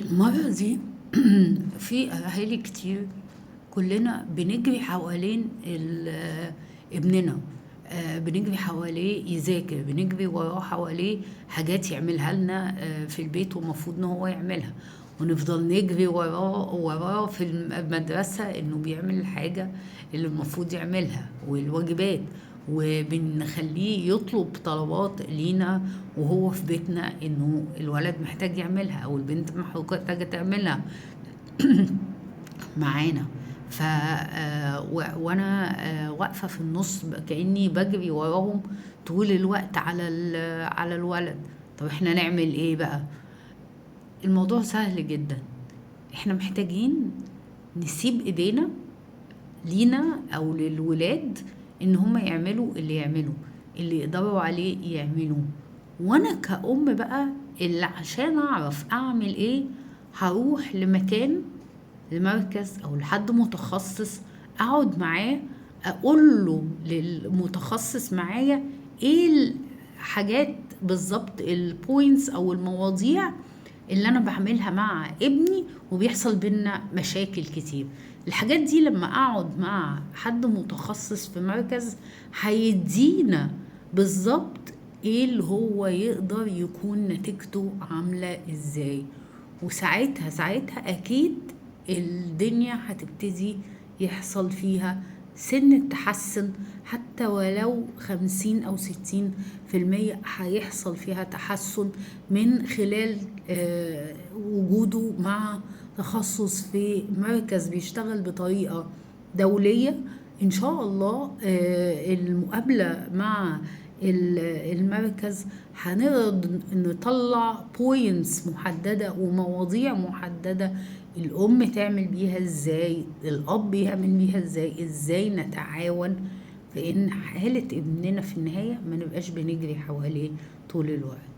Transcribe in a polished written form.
المرة دي في أهالي كتير كلنا بنجري حوالين ابننا، بنجري حواليه يذاكر، بنجري وراه حواليه حاجات يعملها لنا في البيت ومفروض ان هو يعملها، ونفضل نجري وراه في المدرسة انه بيعمل الحاجة اللي المفروض يعملها والواجبات، وبنخليه يطلب طلبات لينا وهو في بيتنا انه الولد محتاج يعملها او البنت محتاجة تعملها معانا. وانا واقفة في النص كأني بجري وراهم طول الوقت على الولد. طب احنا نعمل ايه بقى؟ الموضوع سهل جدا، احنا محتاجين نسيب ايدينا لينا او للولاد ان هم يعملوا اللي يعملوا اللي يقدروا عليه يعملوه. وانا كأم بقى اللي عشان اعرف اعمل ايه هروح لمكان، لمركز او لحد متخصص، اقعد معاه اقول له للمتخصص معايا ايه الحاجات بالظبط، ال points او المواضيع اللي انا بعملها مع ابني وبيحصل بينا مشاكل كتير. الحاجات دي لما اقعد مع حد متخصص في مركز هيدينا بالظبط ايه اللي هو يقدر يكون نتيجته عاملة ازاي، وساعتها اكيد الدنيا هتبتدي يحصل فيها سن التحسن، حتى ولو 50 أو 60% هيحصل فيها تحسن من خلال وجوده مع تخصص في مركز بيشتغل بطريقة دولية. إن شاء الله المقابلة مع المركز هنقدر نطلع points محددة ومواضيع محددة الأم تعمل بيها إزاي، الأب يعمل بيها إزاي، إزاي نتعاون في إن حالة ابننا في النهاية ما نبقاش بنجري حواليه طول الوقت.